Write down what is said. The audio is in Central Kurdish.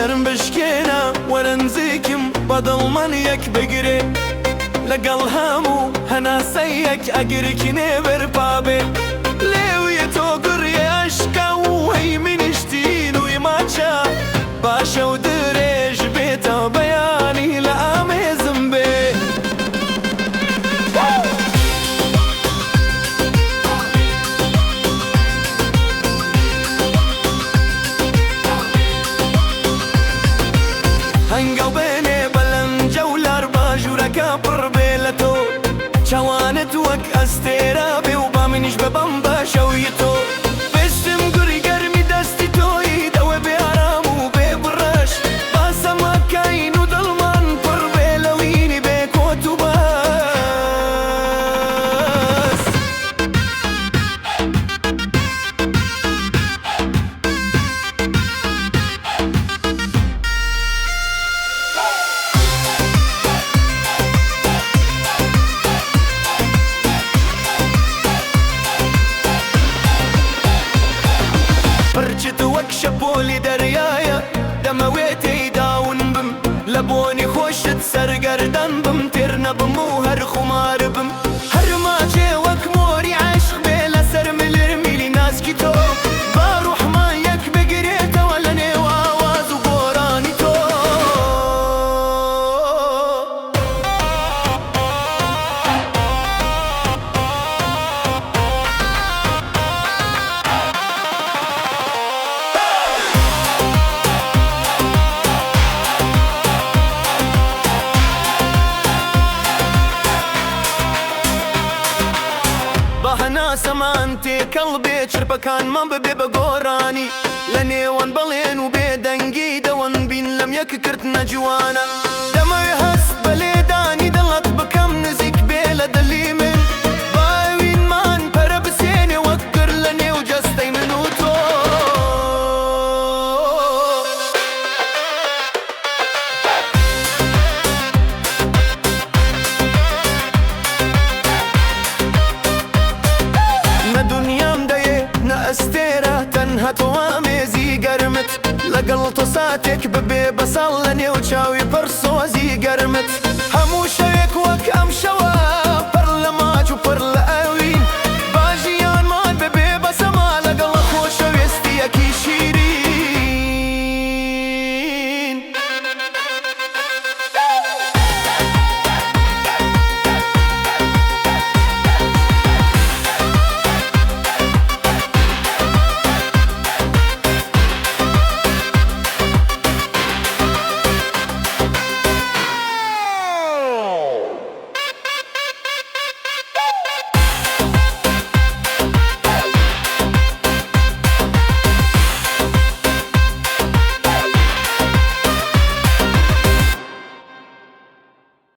سەرم بشکێنە، وەرە نزیکم بە دڵمان یەک بگرێ. لەگەڵ هەموو هەناسەیەک ئەگرێکی نێ بەرپا بێ. لێوی تۆ گڕی عەشقە و هەی منیش تینووی ماچە. با شەو درێژ بێتەوە بەیانی لە ئامێزم بێ. هەنگاو بنێ بە لەنجە و لار با ژوورەکە پڕ بێ لە تۆ. چاوانت وەک ئەستێرە بێ و با منیش ببم بە شەوی تۆ. پشتم گوڕی گەرمی دەستی تۆی دەوێ بێ ئارام و بێ بڕش. با سەماکەین و دڵمان پڕ بێ لە وینی بێ کۆت و بەس. پرچت وەک شەپۆلی دەریایە، دەمەوێ تێیدا ون بم. لە بۆنی خۆشت سەرگەردان بم، تێر نەبم و هەر خومار بم. هەر ماچێ وەک مۆری عەشق بێ لەسەر ملرمیلی ناسکی تۆ. با ڕوحمان یەک بگرێتەوە لە نێو ئاواز و گۆرانی تۆ. با هەناسەمان تێکەڵ بێ، چرپەکانمان ببێ بە گۆرانی. لە نێوان بەڵێن و بێدەنگی دەوەن بین لەم یەککردنە جوانە. دەمەوێ هەست بە لێدانی دڵت بکەم نزیک بێ لە دڵی من. با ئەوینمان پەرە بسێنێ وەک گڕ لە نێو جەستەی من و تۆ. نە دونیام دەیێ نە ئەستێرە، تەنها تۆ ئامێزی گەرمت. لەگەڵ تۆ ساتێک ببێ بە ساڵ لە نێو چاوی پڕ سۆزی گەرمت.